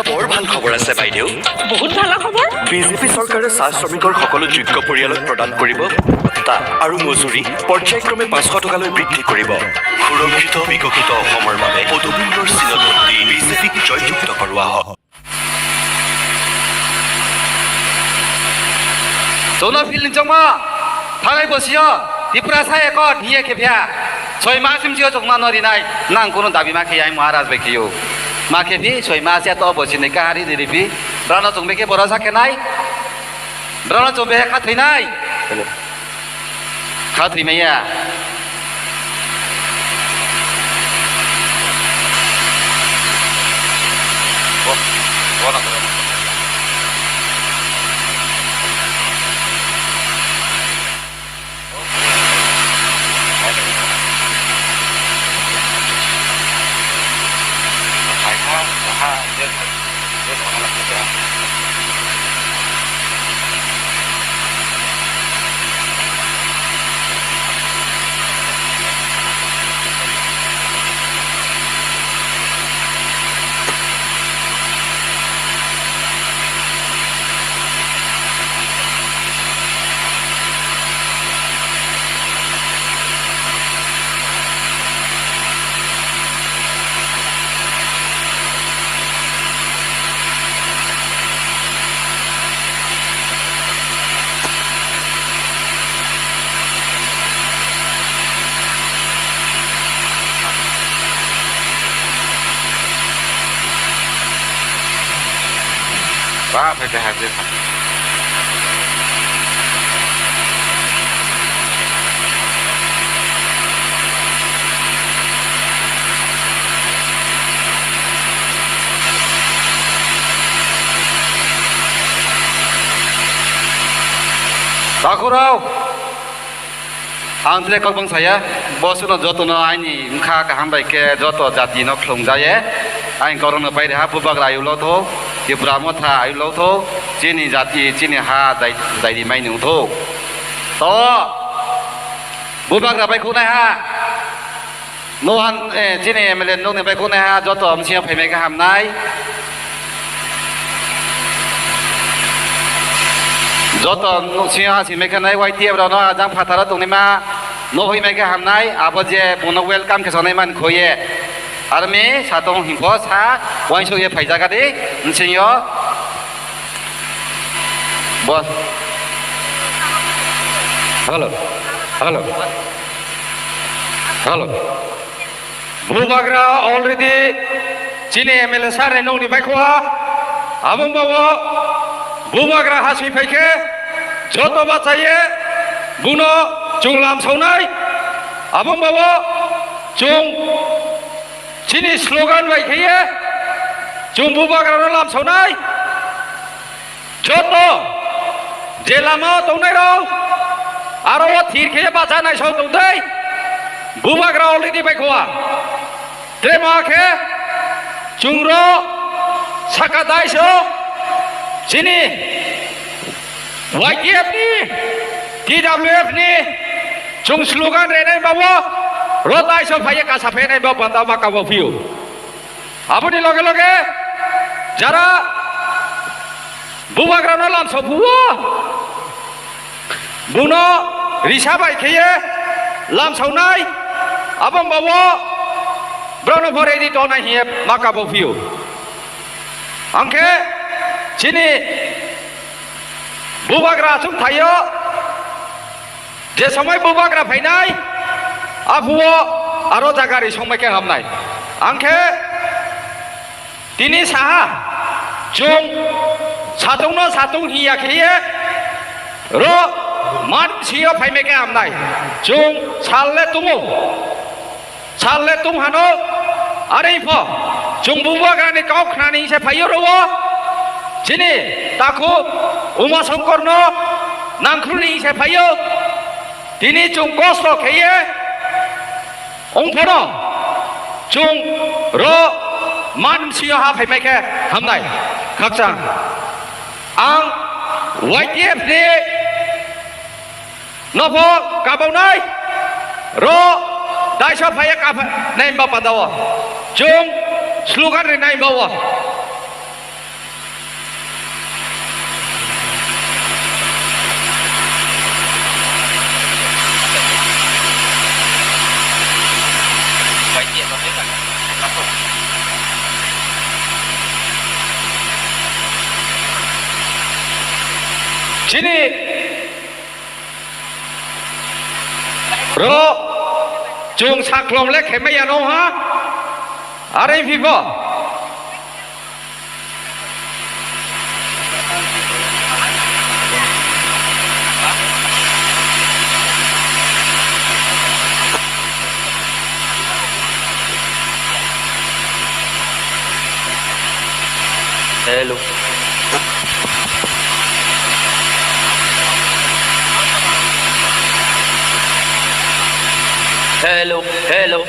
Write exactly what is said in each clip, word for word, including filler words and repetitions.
বৰ ভাল খবৰ আছে বাইদেউ। বহুত ভাল খবৰ। বিজেপি চৰকাৰে চাহ শ্ৰমিকৰ সকলো যোগ্য পৰিয়ালক প্ৰদান কৰিব ভত্তা আৰু মজুৰি পৰ্যায়ক্ৰমে পাঁচশ টকালৈ বৃদ্ধি কৰিব। সুৰক্ষিত বিকশিত অসমৰ বাবে পদুম ফুলৰ চিহ্নত ভোট দি বিজেপিক জয়যুক্ত কৰোৱা হওক। Chwngno feeling chongma, thanai bosio, Tiprasa Accord hiye khe phiya, soi mas simsio chwngma no rinai, nang kunu dabi ma khe yai Maharaj bai khiyo. Ma khe phi, soi mas ya to bosini kahari di ripi, brano chwngbe khe borosa khe nai, brano chwngbe kha thwinai. Kha thwi maya. Ba, phai phai, ha, je, ha. Takhurok. Ang tere kok bang saya, bo suno jotono aini wngkha kaham bai khe joto jati no khlung jaye. Aini korokno pai reha bubagra ayuk lo tho, Tipra motha ayuk lo tho, chini jati, chini ha jai, jairi mai nung tho. To, bubagra bai khunai ha. Nohan, eh, chini M L A nokni bai khunai ha, joto msingyo phaimai khe hamnai. Joto msingyo ha singmai khe nai, Y T F rokno ajang phataro tongnaima nohoi mai khe hamnai, abo je bono welcome khe sonai man khoye. Army satong himpo sa, wansuk ye phaijak adi, msingyo. Boss. Hello. Hello. Hello. Bubagra already chini M L A sir ni nokni baikhoa. Abong bawo bubagra hasui phaikhe joto bachaye buno chwng lamsaunai. Abong bawo chwng chini slogan bai kheye chwng bubagrano lamsaunai. Joto je lama tongnai rok aro o thir khe bacha naisok tongthai. Bubagra already bai khua. Trema khe chwngro saka daiso chini Y T F ni, T W F ni chwng slogan renai bawo ro daiso phaiye kasa phenai bo banda ma kabo phiyo. Aboni loge loge jara bubagrano lamsok phuo, buno risa bai kheye lamsoknai, abong bawo borokno bo ready tongnai hiye ma kabo phiyo. Angkhe chini bubagra achuk thaio. Je somoi bubagra phainai, aphuo aro jaga ri songmai khe hamnai. Angkhe tini saha chwng satungno satung hiya kheye ro man siyo phaimai khe hamnai. Chwng sal le tungo. Sal le tung hano, are pho, chwng bubagrani kok khnani se phaio rwo, chini takhu Uma Songkorno nangkhruni se phaio, tini chwng kosto kheye, ongphono chwng ro man msio ha phaimai khe hamnai, khakchang. Ang Y T F ni Nopho kabonai ro daisa phaiya kapha nai ba padao. Chwng slogan ri nai bao. Chini ro chwng saklom le khemai ya no ha? Are phi bo? Hello. Hello, hello.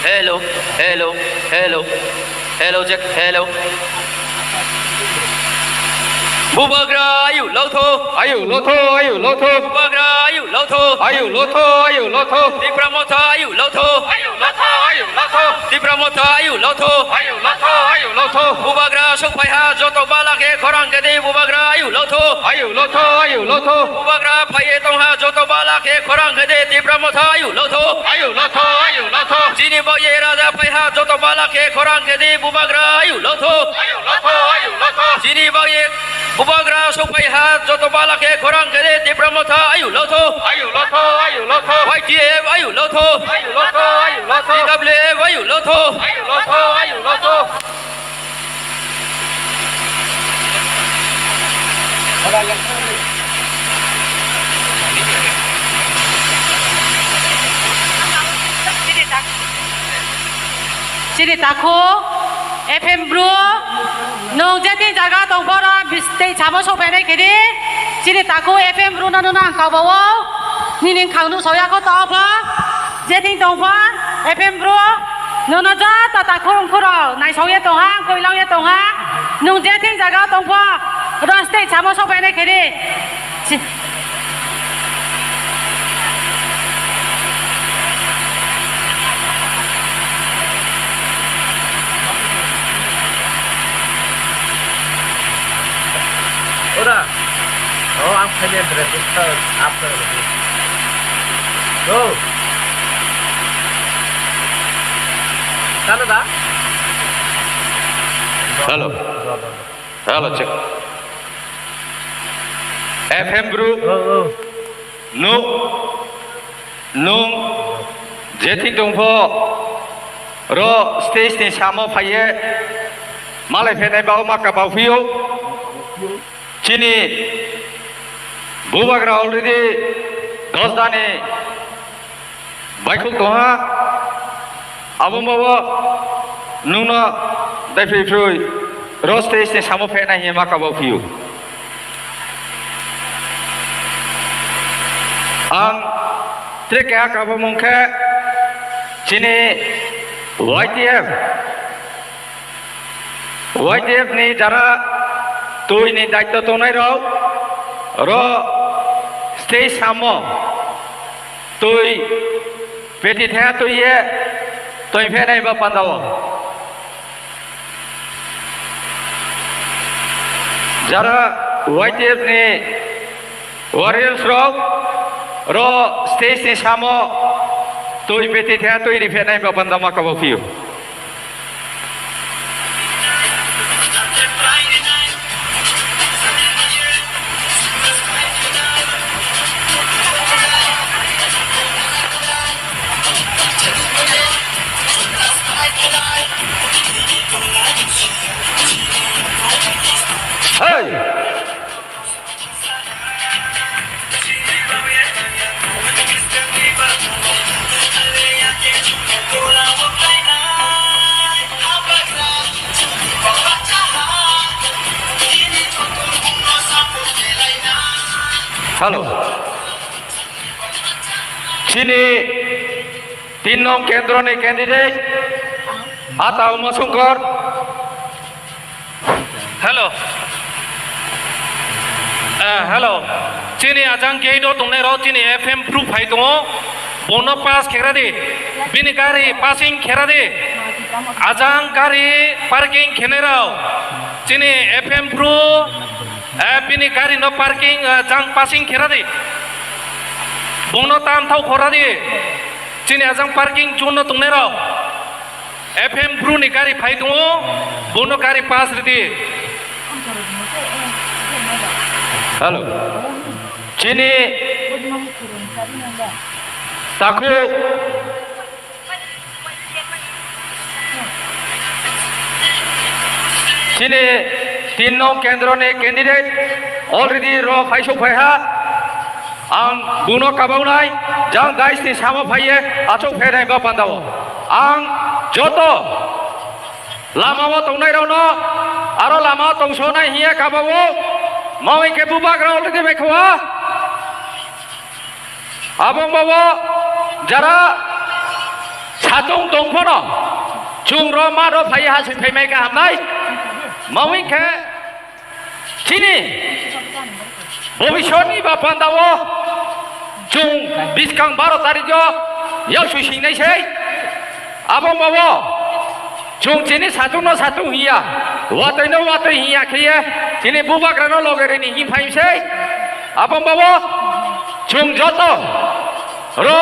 Hello, hello, hello. Hello, check, hello. Bubagra ayu lotho. Ayu lotho, ayu lotho. Bubagra ayu lotho. Ayu lotho, ayu lotho. Tipra Motha ayu lotho. Ayu lotho, ayu lotho. Tipra Motha ayu lotho. Ayu lotho, ayu lotho. Bubagra sokphaiha joto bala khe khorang khe di Bubagra ayu lotho. Ayu lotho, ayu lotho. Bubagra phaiye tongha joto bala khe khorang khe di Tipra Motha ayu lotho. Ayu lotho, ayu lotho. Chini bagwi raja phaiha joto bala khe khorang khe di Bubagra ayu lotho. Ayu lotho, ayu lotho. Chini bagwi Bubagra sokphaiha joto bala khe khorang khe di Tipra Motha ayu lotho. Ayu lotho, ayu lotho. Y T F ayu lotho. Ayu lotho, ayu lotho. T W F ayu lotho. Ayu lotho, ayu lotho. Chini takhuk F M Bru, nwng je tin jaga tong phoro bis-, tei samo sokphainai khe di. Chini takhuk F M Bru no, no, no ang kau bao. Nini khang nuk soya kho to pho. Je tin tong pho F M Bru. Nono joto takhuk wngkhuk rok naisok ye tong ha, koilong ye tong ha. Nwng je thing jaga o tong pho, oro stage samo sok phainai khe di. Si- Ora. Oh, ang phainai dress up. Oh. Hello da? Hello. Hello, check. F M Bru. Oh, oh. Nwng, nwng, je thing tong pho, ro stage ni samo phaiye, malai phainai bao ma kabao phio. Chini bubagra already dos dani baikhuk tongha, abo mabo nwngno daiphrui phrui ro stage ni samo phainai hinwi ma kabao phio. Ang tre keha kabamung khe chini Y T F. Y T F ni jara twi ni daityo tongnai rok ro stage samo twi peti thaya twi ye twi phenai ba pandao. Jara Y T F ni warriors rok ro stage ni samo twi peti thaya twi ri phenai ba pandama kabao phio. Hey! Hello. Chini tin nong kendro ni candidate Ata Uma Songkor. Hello. Eh, hello. Chini ajang gate o tongnai rok chini F M Bru phai tongo. Bono pass khe ra di. Bini gari passing khe ra di. Ajang gari parking khenai rok. Chini F M Bru, eh, bini gari no parking, eh, jang passing khe ra di. Bono tam thau khor ra di. Chini ajang parking zone no tongnai rok. F M Bru ni gari phai tongo, bono gari pass ridi. Hello. Chini takhuk chini tin nong kendro ni candidate already ro phaisok phaiha. Ang buno kabaunai, jang dais ni samo phaiye achuk phainai ba pandao. Ang joto lama o tongnai rokno aro lama o tongsonai hiya kabao. Mawing khe bubagra already bai khua. Abong bao jara satung tong phano chwng ro ma ro phaiye hasing phaimai khe hamnai. Mawing khe chini bobisoni ba pandao chwng biskang baro tarikh o yaksui singnai sei. Abong bao chwng chini satung no satung hiya, watwi no watwi hiya khiye chini bubagra no loge rini hin phaim sei. Abong bao chwng joto ro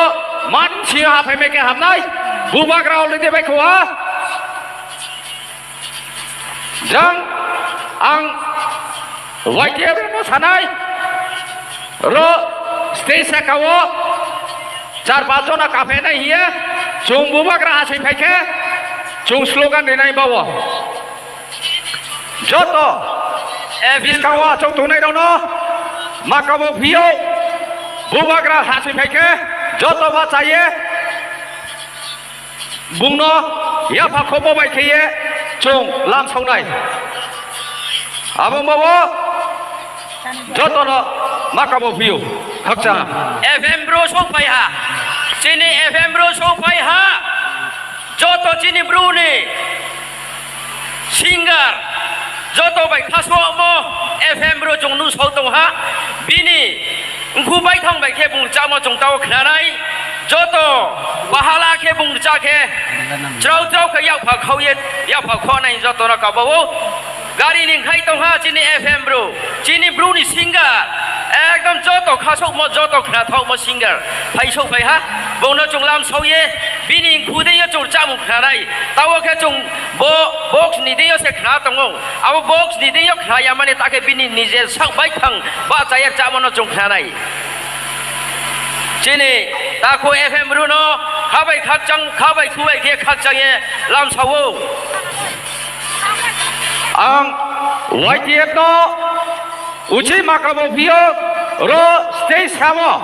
man si ha phaimai khe hamnai, bubagra already bai khua. Jang ang Y T F no sanai ro stage saka o char panch jona kaphainai hiye chwng bubagra asai phaikhe chwng slogan rinai bao. Joto biskang o achuk tongnai rokno makabo phio bubagra asai phaikhe joto ba chaye. Bungno yapha khobo bai kheye chwng lam sawnai. Abong bao jotono makabo phio khakchang. F M bro sok phai ha. Chini F M bro sok phai ha. Joto chini bro ni singer joto bai khasokmo F M bro chwng nu sok tong ha. Bini Wngkhu baithang bai khe bung chamo chwng tao khnanai, joto bahala khe bung cha khe chrao chrao khe yakpha khao ye yakpha khonai jotono kabao. Gari ni khai tongha chini F M bro, chini bro ni singer, ekdom joto khasokmo joto khnathokmo singer phai sok phai ha, bungno chwng lam sao ye bini wngkhu de ye chwng chamung khnanai, tao khe chwng bo box ni de yo se khna tongo, abo box ni de yo khna ya mani ta khe bini nije sak baithang ba cha ye chamo no chwng khnanai. Chini takhuk F M bro no khabai khakchang, khabai khubai khe khakchang ye lam sao. Ang Y T F no uchi makabo phio ro stage samo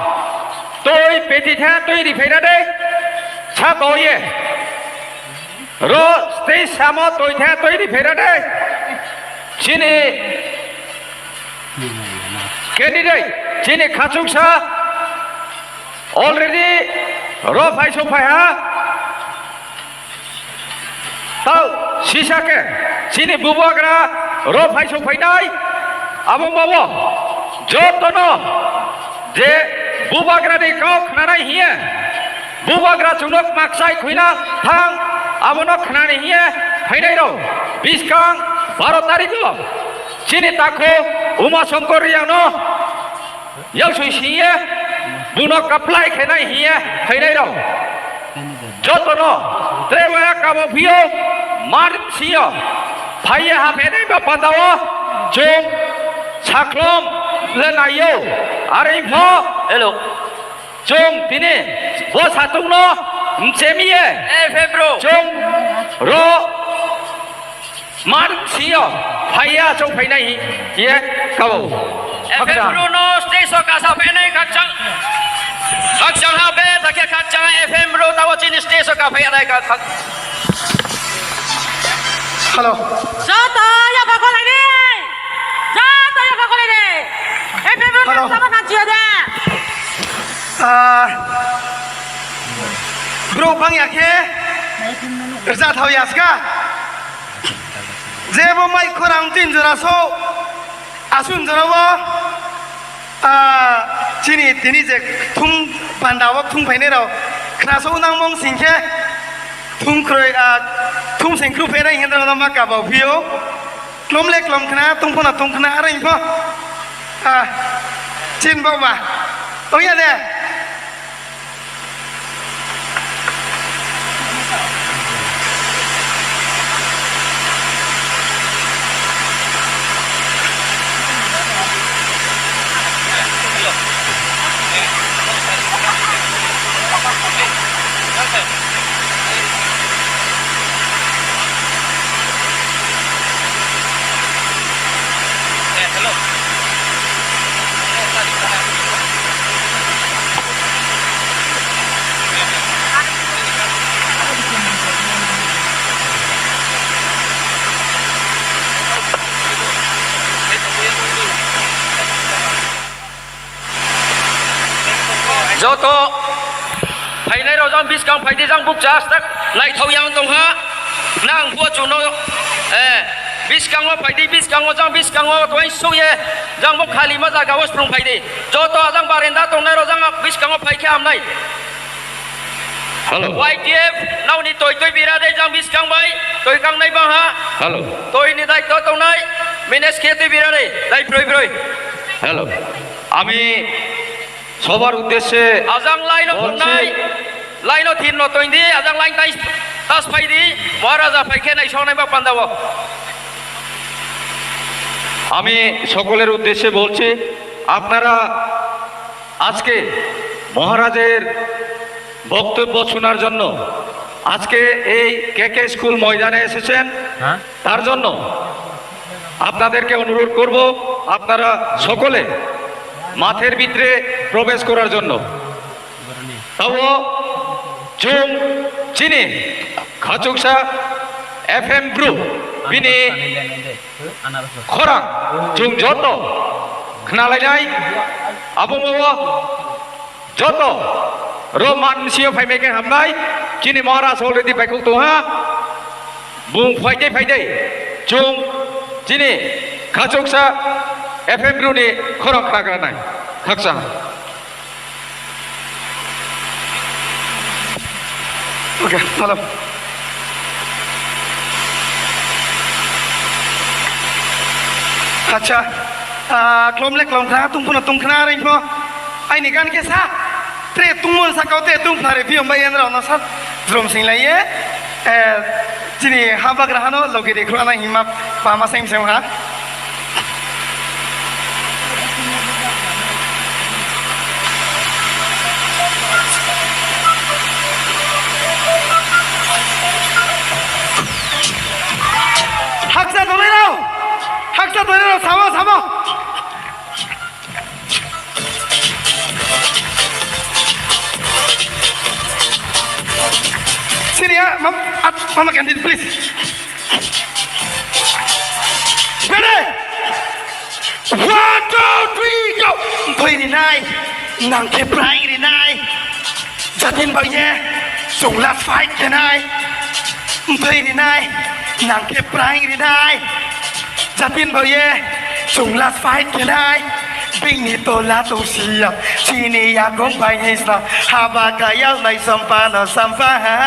twi peti the twi ri phaina de sa to ye. Ro stage samo twi the twi ri phaina de. Chini candidate, chini khachuksa already ro phai sok phai ha. Tao sisa khe chini bubagra ro phai sok phainai. Abong bao jotono je bubagra ni kok khnanai hiye. Bubagra chwngno makchai khuina thang, abono khnani hiye phainai rok. Biskang baro tarikh o chini takhuk Uma Shankar Reang no yaksui siye buno kaplai khainai hiye phainai rok. Jotono trewaya kabo phio mar siyo phaiye ha phainai ba pandao chwng saklom le naio. Are pho hello. Chwng tini bo satung no mchemi ye. F M bro. Chwng ro mar siyo phaiya chwng phainai ye kabo. F M bro no stage o kasa phainai khakchang. Khakchang ha be takhe khakchang F M bro tao chini stage o ka phainai khak. Hello. Joto ya bagolai de. Joto ya bagolai de. F M bro no sabo nang chiyo de. Ah, bro bang ya khe rza thao ya ska. Jebo mai khorang tin jora so asun jora wo, ah, chini tini je thum panda wo thum phainai rao khna so nang mong sing khe thum kroi, ah, thum seng kru phainai hendra ma ka bao phio. Klom le klom khna, tong phano tong khna, aro info. Ah, chin bo ba. Ong ya de. Joto phainai rok jang biskang phaidi, jang bukcha aswk naithok yang tongha. Nang bo chuno, eh, biskango phaidi, biskango jang biskango tongwi sukye, jang bo khali ma jaga o sprung phaidi. Joto ajang barenda tongnai rok jang biskango phaikhe hamnai. Hello. Y T F, nokni toi toi birade jang biskang bai, toi kangnai bangha. Hello. Toi ni daityo tongnai, manage khe twi birade, dai broi broi. Hello. আমি সবার উদ্দেশ্যে Ajang line o বলছি, phungnai, line o thin no toindi, ajang line tai tas phaidi, Maharaja phaikhe naisongnai ba pandao. আমি সকলের উদ্দেশ্যে বলছি, আপনারা আজকে মহারাজের বক্তব্য শোনার জন্য আজকে এই কে কে স্কুল ময়দানে এসেছেন, হ্যাঁ? তার জন্য আপনাদেরকে অনুরোধ করব, আপনারা সকলে মাঠের ভিতরে প্রবেশ করার জন্য। Tabo chwng chini khachuksa F M Bru bini khorang chwng joto khnalainai, abo mo joto ro man sio phaimai khe hamnai, chini Maharaj already paikhuk tongha, bung phaidai phaidai chwng chini khachuksa F M Bru ni khorang khnagranai khaksa. Okay, hello. Acha, ah, klom le klom kha, tung phano tung khna ring pho. Aini gan khe sa, tre tung mon sa kau te tung phare phi ombai en rao no sa, jrom sing lai ye. Eh, Chini habagra hano logi de khulana hima pama sem sem ha. Haksa tongnai rao, haksa tongnai rao, samo, samo. Sini ya, mam, at, mama candidate, please. Ready? One, two, three, go! Thoi rinai, nang khe prai rinai. Jatin baiye, chungla fight khenai. Thoi rinai, nang khe prai rinai. Jatin baiye, chungla fight khenai. Bini tola tongsiya, chini yakung bai hisna. Haba kayal nai sampa no sampa ha.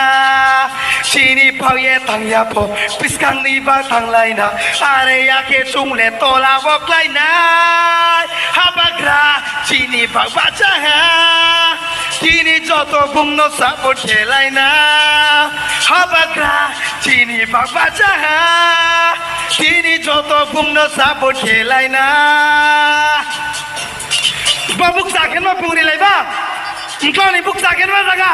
Chini phauye tangya pho, piskang ni ba tanglaina. Are ya khe chungle tola boklaina. Habagra, chini bak bacha ha. Chini joto bungno support khelaina. Habagra, chini bak bacha ha. Chini joto bungno support khelaina. Ba bukcha khenma pungri lai ba. Mkloni bukcha khenma jaga.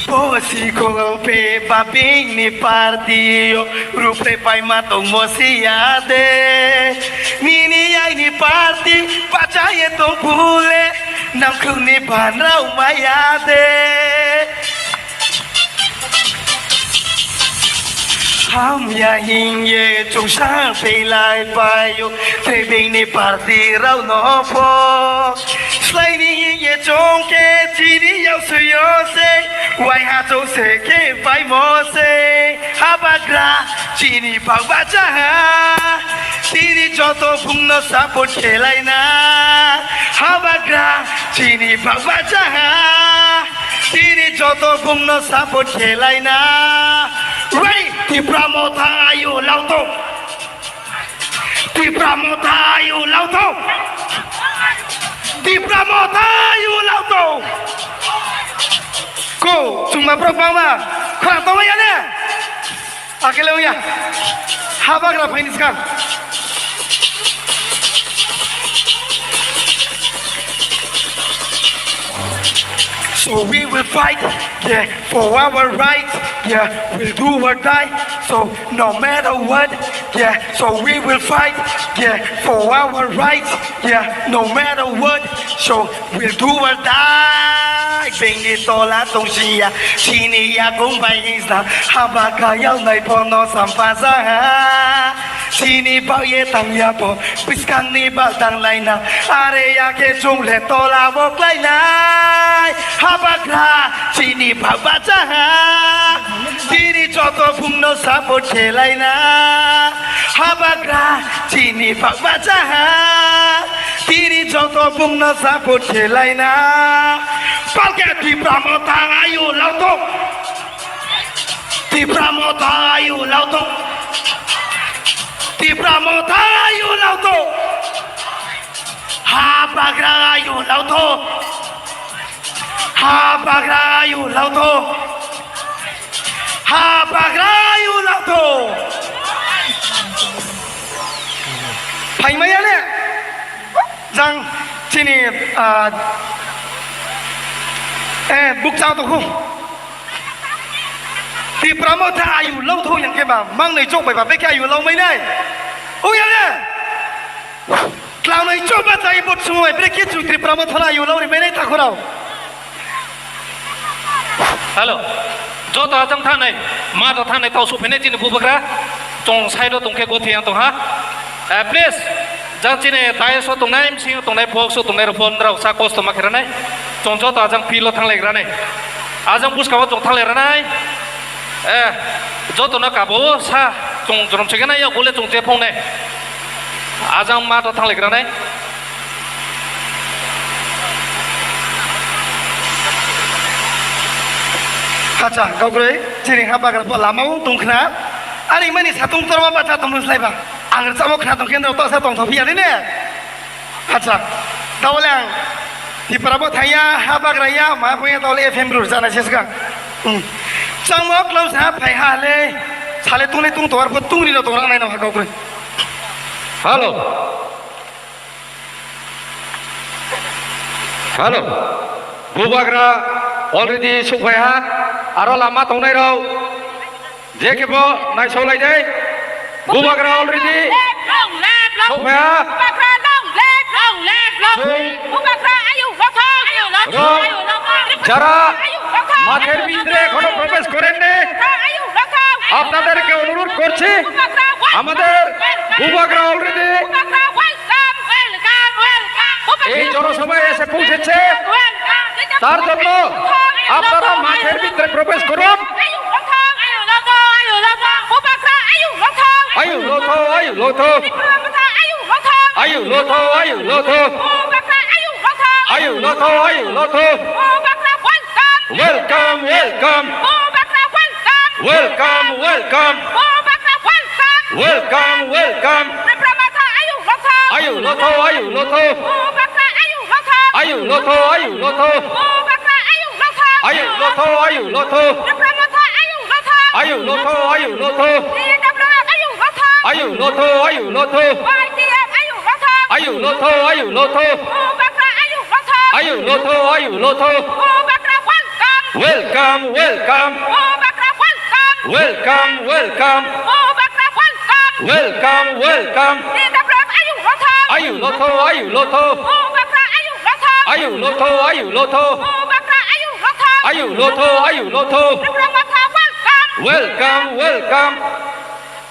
Bosi kolope babing ni party yo, rupre pai matong mosi yade. Nini ai ni party pachaye tong pule, nangkhung ni banrau mayade. Hamya hingye chungsa tei lai payo, trebeng ni party rao no pho. Slai ni hingye chongke chini yau suyo se, wai ha chong se khe pai mo se. Habagra chini bak bacha ha, chini joto bungno support khelaina. Habagra chini bak bacha ha. Chini joto bungno support khelaina. Ready? Tipra Motha ayu lauto. Tipra Motha ayu lauto. Tipra Motha ayu lauto. Ko, chungma prok bangma. Khorang tongma yane. Akele uya. Habagra phaini skang. So we will fight, yeah, for our rights, yeah, we'll do or die. So no matter what, yeah, so we will fight, yeah, for our rights, yeah, no matter what. So we'll do or die. Bini tola tongsiya, chini yakung bai hingsa, haba kayal nai pono sampajaha. Chini bauye tangya po, piskang ni bal tang laina, are ya ke chung le tola bo klainai. Habagra, chini baba jaha, chini joto bungno support khelaina. Habagra, chini baba jaha, chini joto bungno support khelaina. Palke Tipra Motha ayu lauto. Tipra Motha ayu lauto. Tipra Motha ayu lauto. Habagra ayu lauto. Habagra ayu lauto. Habagra ayu lauto. Phaimaya ne? Jang chini, ah, eh, bukcha to khu. Tipra Motha ayu lauto yang ke ba, mang nei chok bai ba, beke ayu lau mai nai. Uya ne? Tlangnai choba chai bot sumui bre kichu Tipra Motha ayu lori mene takhurao. Hello. Joto ajang thanai, ma to thanai tau suphene chini bubagra. Chong side o tongkhe gothiya tongha. Eh, please, jang chini dais o tongnai, msing o tongnai, box o tongnai, rok phone rok sa kosto ma kheranai. Chong joto ajang pilo thanglai granai. Ajang buska o chong thanglai ranai. Eh, joto no kabo sa chong jorom chegena ya gule chong te phone. Ajang ma to thanglai granai. Hacha, gaugroi, chini ha bagra po lama o tongkhna. Ari mani satung torma bacha tongmung slai ba. Ang rchamo khna tong kendro to sa tong thophi ani ne. Hacha, tawle ang Tipra bo thaya, ha bagra ya, ma bo ya tawle F M rur jana ses ga. Hmm. Changmo klau sa phai ha le. Sale tungle tung toar po tungri no tongra nai no ha gaugroi. Hello. Hello. Bubagra already sukphaiha, aro lama tongnai rok je kebo naisok lai dai. Bubagra already sukphaiha. Bubagra long live, long live, long live. Bubagra ayu lothong, ayu lothong, ayu lothong. যারা মাঠের ভিতরে এখনো প্রবেশ করেননি, আপনাদেরকে অনুরোধ করছি, আমাদের বুবাগরা already এই জনসভায় এসে পৌঁছেছে, তার জন্য আপনারা মাঠের ভিতরে প্রবেশ করুন। Ayu lotho, ayu lotho. Ayu lotho, ayu lotho. Ayu lotho, ayu lotho. Ayu lotho, ayu lotho. Welcome, welcome. Welcome, welcome. Welcome, welcome. Ayu lotho, ayu lotho. Ayu lotho, ayu lotho. Ayu lotho, ayu lotho. Ayu lotho, ayu lotho. Ayu lotho, ayu lotho. Ayu lotho, ayu lotho. Ayu lotho, ayu lotho. Ayu lotho, ayu lotho. Welcome, welcome. Welcome, welcome. Welcome, welcome. Ayu lotho, ayu lotho. Ayu lotho, ayu lotho. Ayu lotho, ayu lotho. Welcome, welcome.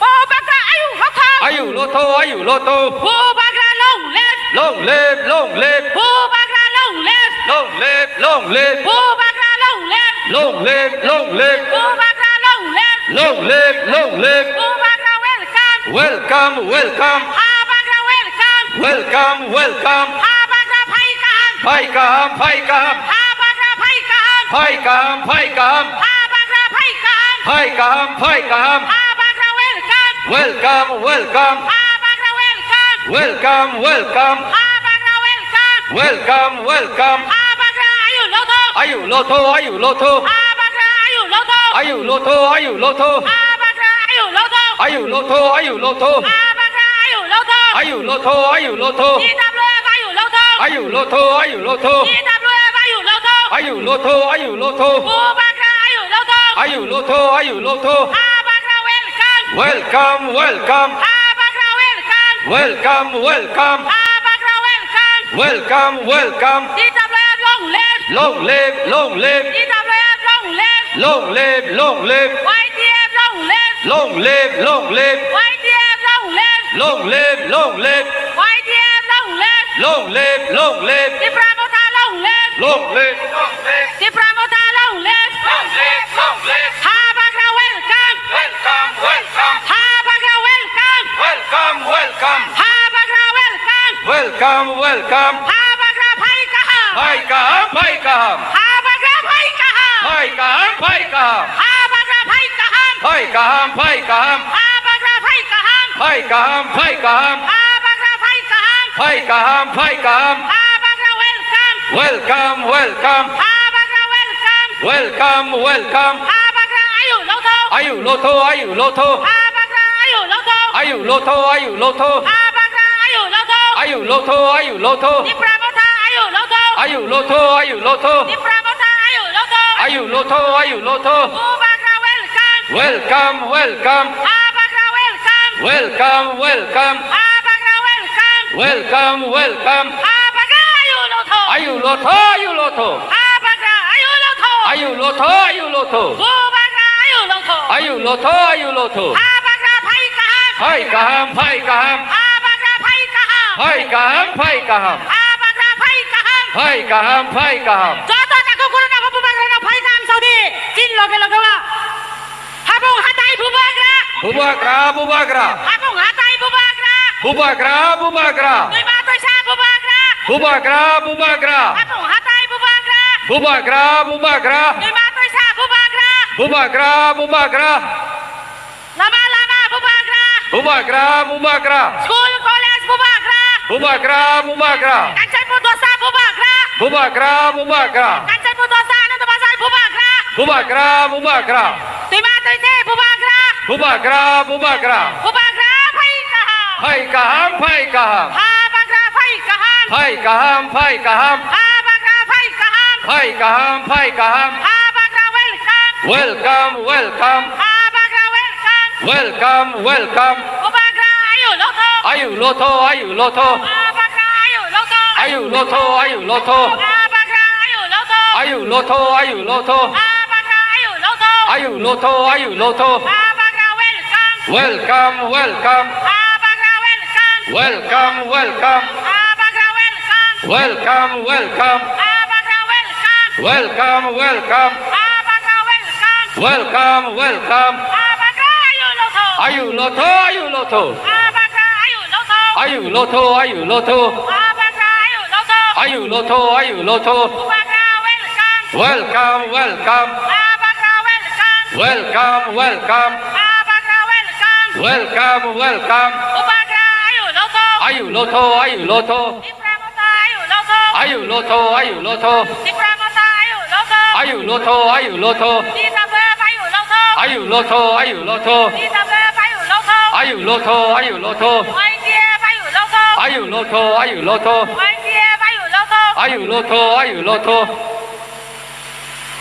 Bubagra ayu lotho. Ayu lotho, ayu lotho. Bubagra long live. Long live, long live. Bubagra long live. Long live, long live. Bubagra long live. Long live, long live. Bubagra long live. Long live, long live. Bubagra welcome. Welcome, welcome. Habagra welcome. Welcome, welcome. Habagra phai kaham. Phai kaham, phai kaham. Habagra phai kaham. Phai kaham, phai kaham. Habagra phai kaham. Phai kaham, phai kaham. Habagra welcome. Welcome, welcome. Habagra welcome. Welcome, welcome. Habagra welcome. Welcome, welcome. Habagra ayu lotho. Ayu lotho, ayu lotho. Habagra ayu lotho. Ayu lotho, ayu lotho. Habagra ayu lotho. Ayu lotho, ayu lotho. Habagra ayu lotho. Ayu lotho, ayu lotho. T W F ayu lotho. Ayu lotho, ayu lotho. T W F ayu lotho. Ayu lotho, ayu lotho. Bubagra ayu lotho. Ayu lotho, ayu lotho. Habagra welcome. Welcome, welcome. Habagra welcome. Welcome, welcome. Habagra welcome. Welcome, welcome. T W F long live. Long live, long live. T W F long live. Long live, long live. Y T F long live. Long live, long live. Y T F long live. Long live, long live. Y T F long live. Long live, long live. Tipra Motha long live. Long live, long live. Tipra Motha long live. Long live, long live. Habagra welcome. Welcome, welcome. Habagra welcome. Welcome, welcome. Habagra welcome. Welcome, welcome. Habagra phai kaham. Phai kaham, phai kaham. Habagra phai kaham. Phai kaham, phai kaham. Habagra phai kaham. Phai kaham, phai kaham. Habagra phai kaham. Phai kaham, phai kaham. Habagra phai kaham. Phai kaham, phai kaham. Habagra welcome. Welcome, welcome. Habagra welcome. Welcome, welcome. Habagra ayu lotho. Ayu lotho, ayu lotho. Habagra ayu lotho. Ayu lotho, ayu lotho. Habagra ayu lotho. Ayu lotho, ayu lotho. Tipra Motha ayu lotho. Ayu lotho, ayu lotho. Tipra Motha ayu lotho. Ayu lotho, ayu lotho. Bubagra welcome. Welcome, welcome. Habagra welcome. Welcome, welcome. Habagra welcome. Welcome, welcome. Habagra ayu lotho. Ayu lotho, ayu lotho. Habagra ayu lotho. Ayu lotho, ayu lotho. Bubagra ayu lotho. Ayu lotho, ayu lotho. Habagra phai kaham. Phai kaham, phai kaham. Habagra phai kaham. Phai kaham, phai kaham. Habagra phai kaham. Phai kaham, phai kaham. Joto takhuk khulumrok bubagrano phai kaham saudi. Chini loge loge o. Habung hatai bubagra. Bubagra, bubagra. Habung hatai bubagra. Bubagra, bubagra. Twima twisa bubagra. Bubagra, bubagra. Habung hatai bubagra. Bubagra, bubagra. Twima twisa bubagra. Bubagra, bubagra. Lama lama bubagra. Bubagra, bubagra. School college bubagra. Bubagra, bubagra. Kanchanpur dosa bubagra. Bubagra, bubagra. Kanchanpur dosa Anand Bazar bubagra. Bubagra, bubagra. Twima twise bubagra. Bubagra, bubagra. Bubagra phai kaham. Phai kaham, phai kaham. Habagra phai kaham. Phai kaham, phai kaham. Habagra phai kaham. Phai kaham, phai kaham. Habagra welcome. Welcome, welcome. Habagra welcome. Welcome, welcome. Bubagra ayu lotho. Ayu lotho, ayu lotho. Habagra ayu lotho. Ayu lotho, ayu lotho. Habagra ayu lotho. Ayu lotho, ayu lotho. Habagra ayu lotho. Ayu lotho, ayu lotho. Habagra welcome. Welcome, welcome. Habagra welcome. Welcome, welcome. Habagra welcome. Welcome, welcome. Habagra welcome. Welcome, welcome. Habagra welcome. Welcome, welcome. Habagra ayu lotho. Ayu lotho, ayu lotho. Habagra ayu lotho. Ayu lotho, ayu lotho. Habagra ayu lotho. Ayu lotho, ayu lotho. Bubagra welcome. Welcome, welcome. Habagra welcome. Welcome, welcome. Habagra welcome. Welcome, welcome. Bubagra ayu lotho. Ayu lotho, ayu lotho. Tipra Motha ayu lotho. Ayu lotho, ayu lotho. Tipra Motha ayu lotho. Ayu lotho, ayu lotho. T W F ayu lotho. Ayu lotho, ayu lotho. T W F ayu lotho. Ayu lotho, ayu lotho. Y T F ayu lotho. Ayu lotho, ayu lotho. Y T F ayu lotho. Ayu lotho, ayu lotho.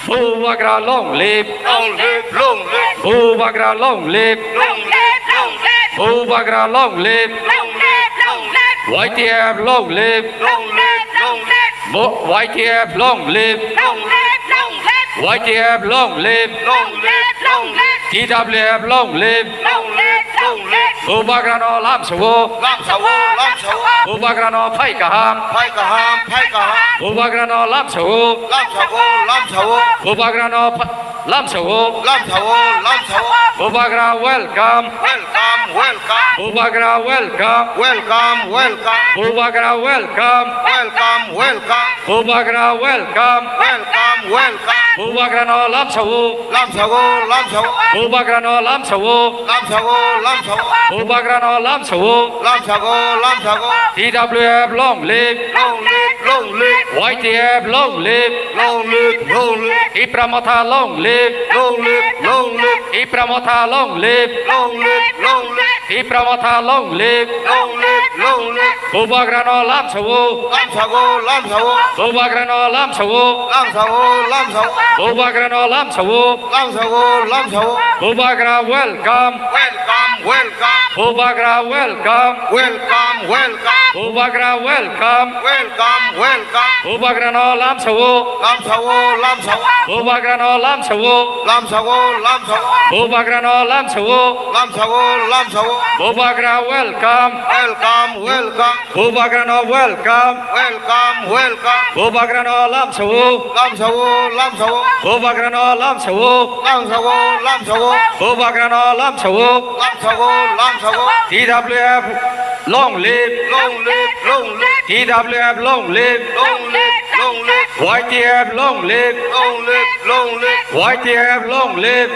Bubagra long live. Long live, long live. Bubagra long live. Long live, long live. Bubagra long live. Long live, long live. Y T F long live. Long live, long live. Bo-, Y T F long live. Long live, long live. Y T F long live. Long live, long live. T W F long live. Long live, long live. Bubagrano lamsao. Lamsao, lamsao. Bubagrano phai kaham. Phai kaham, phai kaham. Bubagrano lamsao. Lamsao, lamsao. Bubagrano pha-, lamsao. Lamsao, lamsao. Bubagra welcome. Welcome, welcome. Bubagra welcome. Welcome, welcome. Bubagra welcome. Welcome, welcome. Bubagra welcome. Welcome, welcome. Bubagrano lamsao. Lamsao, lamsao. Bubagrano lamsao. Lamsao, lamsao. Bubagrano lamsao. Lamsao, lamsao. T W F long live. Long live, long live. Y T F long live. Long live, long live. Tipra Motha long live. Long live, long live. Tipra Motha long live. Long live, long live. Tipra Motha long live. Long live, long live. Bubagrano lamsao. Lamsao, lamsao. Bubagrano lamsao. Lamsao, lamsao. Bubagrano lamsao. Lamsao, lamsao. Bubagra welcome. Welcome, welcome. Bubagra welcome. Welcome, welcome. Bubagra welcome. Welcome, welcome. Bubagra no lamsao. Lamsao, lamsao. Bubagra no lamsao. Lamsao, lamsao. Bubagra no lamsao. Lamsao, lamsao. Bubagra welcome. Welcome, welcome. Bubagra no welcome. Welcome, welcome. Bubagra no lamsao. Lamsao, lamsao. Bubagra no lamsao. Lamsao, lamsao. Bubagra no lamsao. Lamsao, lamsao. T W F long live. Long live, long live. T W F long live. Long live, long live. Y T F long live. Long live, long live. Y T F long live.